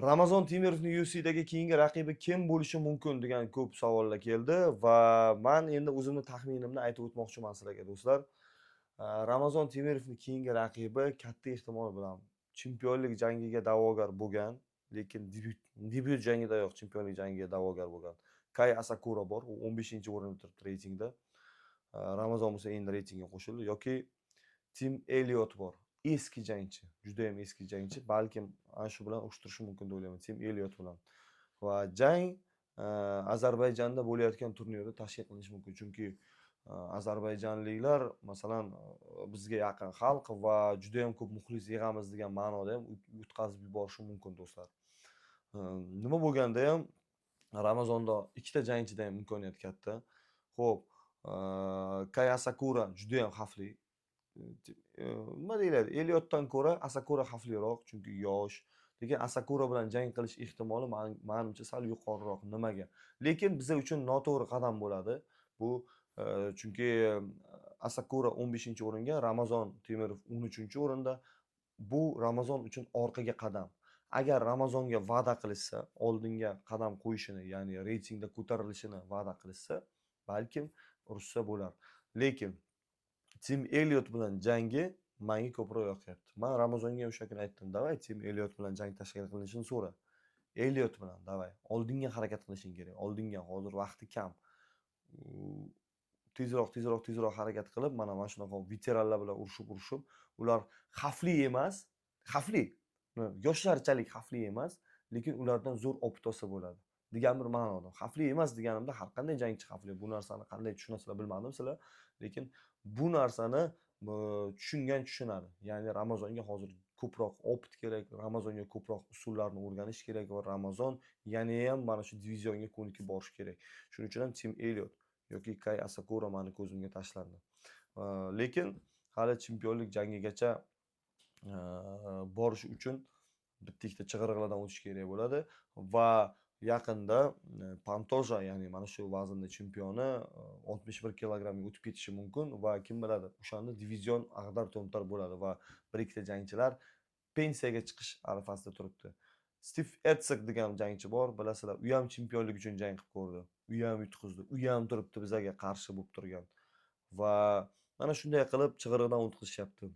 Ramazon Temirovning UFCdagi keyingi raqibi kim bo'lishi mumkin degan ko'p savollar keldi va man endi o'zimni taxminimni aytib o'tmoqchiman sizlarga, do'stlar. Ramazon Temirovning keyingi raqibi katta ehtimol bilan chempionlik jangiga da'vogar bo'lgan, lekin debyut jangidayoq chempionlik jangiga da'vogar bo'lgan Kai Asakura bor. U 15-o'rinda turibdi reytingda. Ramazon bo'lsa endi reytingga qo'shildi yoki Tim Elliott bor. Eski jangchi, judayam eski jangchi. Balkim ana shu bilan urushtirishi mumkin deb o'ylayman, Tim Elliott bilan. Va jang Ozarbayjonda bo'layotgan turnirda tashkil qilinishi mumkin. Chunki ozarbayjonliklar, masalan, bizga yaqin xalq va judayam ko'p muxlis yig'amiz degan ma'noda ham yutqazib yuborishi mumkin, do'stlar. Nima bo'lganda ham Ramazonda ikkita jangchida ham imkoniyat katta. Xo'p, Kai Asakura judayam xavfli. Nima deyiladi? Elliotdan ko'ra Asakura xavfliroq, chunki yosh. Lekin Asakura bilan jang qilish ehtimoli manimcha sal yuqoriroq. Nimaga? Lekin biza uchun noto'g'ri qadam bo'ladi. Bu chunki Asakura 15-o'ringa, Ramazon Temirov 13-o'rinda. Bu Ramazon uchun orqaga qadam. Agar Ramazonga va'da qilishsa, oldinga qadam qo'yishini, ya'ni reytingda ko'tarilishini va'da qilishsa, balkim urushsa bo'lar. Lekin Tim Elliott bilan jangi menga ko'proq yoqyapti. Man Ramazonga o'sha kuni aytdim: "Давай, Tim Elliott bilan jang tashkil qilinishini so'ra. Elliott bilan давай. Oldinga harakat qilishing kerak. Oldinga, hozir vaqti kam. Tezroq, tezroq, tezroq harakat qilib, mana shunaqa veteranlar bilan urushib, urushib, ular xavfli emas, xavfli. Yoshlarchalik xavfli emas, lekin ulardan zo'r опыт olsa bo'ladi" degan bir ma'noda. Xavfli emas deganimda har qanday jangchi xavfli. Bu narsani qanday tushunasizlar, bilmadim sizlar, lekin bu narsani tushungan tushunadi. Ya'ni Ramazonga hozir ko'proq опыт kerak, Ramazonga ko'proq usullarni o'rganish kerak va Ramazon yanayam mana shu divizionga ko'nikib borishi kerak. Shuning uchun ham Tim Elliott yoki Kai Asakura mani ko'zimga tashlandi. Lekin hali chempionlik jangigacha borish uchun bitta ikkita chig'iriqlardan o'tish kerak bo'ladi va yaqinda Pantoja, ya'ni mana shu vaznda chempioni 61 kilogrammga o'tib ketishi mumkin va kim biladi, o'shanda divizion ag'dar to'ntar bo'ladi va bir ikkita jangchilar pensiyaga chiqish arafasida turibdi. Stiv Ertseg degan jangchi bor, bilasizlar, u ham chempionlik uchun jang qilib ko'rdi. U ham yutqizdi. U ham turibdi bizaga qarshi bo'lib turgan. Va mana shunday qilib chig'iriqdan o'tkazishyapti.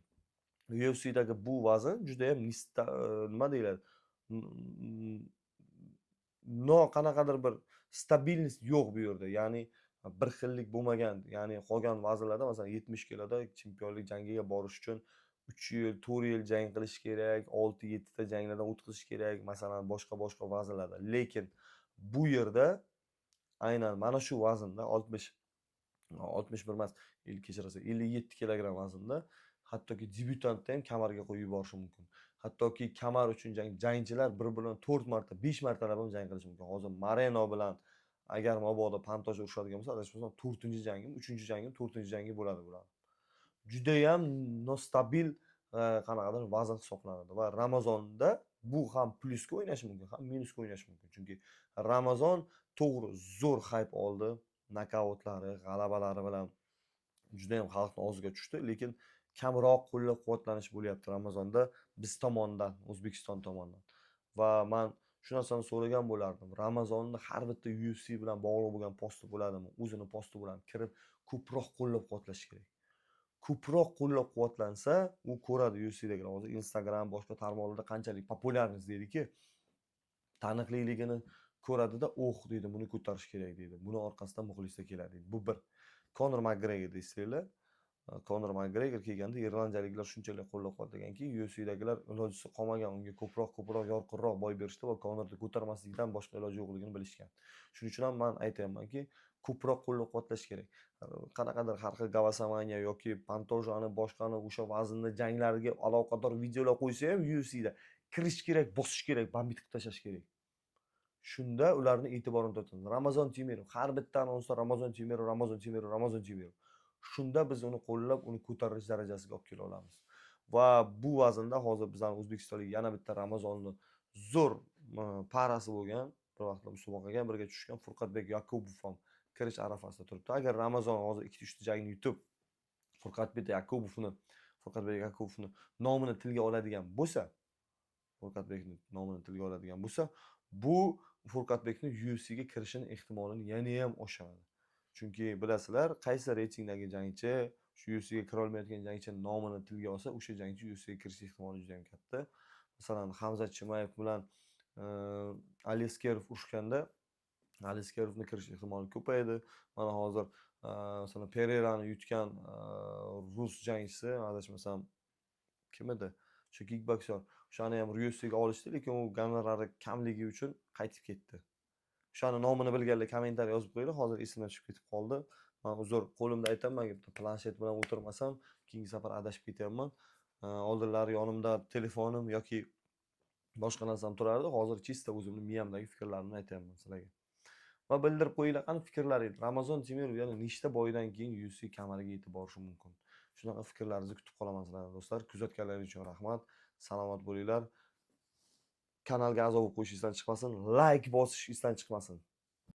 UFCdagi bu vazn judayam nima deyiladi? No qanaqadir bir стабильность yo'q bu yerda. Ya'ni bir xillik bo'lmagan. Ya'ni qolgan vaznlarda, masalan, 70 kiloda chempionlik jangiga borish uchun 3 yil, 4 yil jang qilish kerak, 6-7 ta janglardan o'tkazish kerak, masalan, boshqa-boshqa vaznlarda. Lekin bu yerda aynan mana shu vaznda 60, 61 emas, kechirasiz, 57 kilogramm vaznda hattoki debyutantni ham kamarga qo'yib yuborishi mumkin. Hattoki kamar uchun jangchilar bir-biri bilan 4 marta, 5 martalab ham jang qilishi mumkin. Hozir Moreno bilan agar mabodo Pantoja urushadigan bo'lsa, adashmasam 4-jangim, 3-jangim, 4-jangi bo'ladi bularni. Judayam nostabil qanaqadir vazn hisoblanadi va Ramazonda bu ham plyusga o'ynashi mumkin, ham minusga o'ynashi mumkin. Chunki Ramazon to'g'ri zo'r хайп oldi, nokautlari, g'alabalari bilan judayam xalqni og'ziga tushdi, lekin kamroq qo'llab-quvvatlanish bo'lyapti Ramazonda biz tomondan, O'zbekiston tomonidan. Va man shu narsani so'ragan bo'lardim. Ramazonni har bitta UFC bilan bog'liq bo'lgan posti bo'ladimi, o'zini posti bilan kirib ko'proq qo'llab-quvvatlash kerak. Ko'proq qo'llab-quvvatlansa, u ko'radi UFCdagilar. Hozir Instagram, boshqa tarmoqlarda qanchalik популярность deydi-ki, taniqliligini ko'radida, "Oh" deydi, "Buni ko'tarish kerak" deydi. Buni orqasidan muxlislar keladi deydi. Bu bir. Konor Makgregor eslaringlar. Konor Makgregor kelganda irlandiyaliklar shunchalik qo'llab-quvvatlaganki, UFCdagilar ilojisi qolmagan, unga ko'proq, ko'proq, yorqinroq бой berishdi va Konorni ko'tarmaslikdan boshqa iloji yo'qligini bilishgan. Shuning uchun ham man aytyapmanki, ko'proq qo'llab-quvvatlash kerak. Qanaqadir har xil голосование yoki Pantojani, boshqani o'sha vaznda janglariga aloqador videolar qo'ysa ham UFCda kirish kerak, bosish kerak, бомбить qilib tashlash kerak. Shunda ularni e'tiborini tortadi. Ramazon Temirov har bitta anonsda Ramazon Temirov, Ramazon Temirov, Ramazon Temirov. Shunda biz uni qo'llab, uni ko'tarilish darajasiga olib kela olamiz. Va bu vaznda hozir bizani o'zbekistonlik yana bitta Ramazonni zo'r пара si bo'lgan, bir vaqtlar musobaqaga ham birga tushgan Furqatbek Yakubov ham kirish arafasida turibdi. Agar Ramazon hozir ikkita, uchta jangni yutib, Furqatbek Yakubovni nomini tilga oladigan bo'lsa Furkatbekni nomini tilga oladigan bo'lsa, bu Furkatbekni UFCga kirishini ehtimolini yanayam oshiradi. Chunki bilasizlar, qaysi reytingdagi jangchi shu UFCga kira olmayotgan jangchini nomini tilga olsa, o'sha jangchi UFCga kirish ehtimoli juda ham katta. Masalan, Hamzat Chimayev bilan Aliskerov urushganda Aliskerovni kirish ehtimoli ko'paydi. Mana hozir masalan, Pereirani yutgan rus jangchisi, adashmasam, kim edi? O'sha kikboksyor. O'shani ham UFCga olishdi, lekin u gonorari kamligi uchun qaytib ketdi. O'shani nomini bilganlar kommentariy yozib qo'yinglar. Hozir esimdan tushib ketib qoldi. Man uzr, qo'limda aytaman, bitta planshet bilan o'tirmasam, keyingi safar adashib ketyapman. Oldinlari yonimda telefonim yoki boshqa narsam turardi. Hozir чисто o'zimni miyamdagi fikrlarimni aytyapman sizlarga. Va bildirib qo'yinglar, qani fikrlaringiz. Ramazon Temirov yana nechta бой dan keyin UFC kamariga yetib borishi mumkin? Shunaqa fikrlaringizni kutib qolaman sizlardan, do'stlar. Kuzatganlaringiz uchun rahmat. Salomat bo'linglar. Kanalga a'zo bo'lib qo'yish esdan chiqmasin. Layk bosish esdan chiqmasin.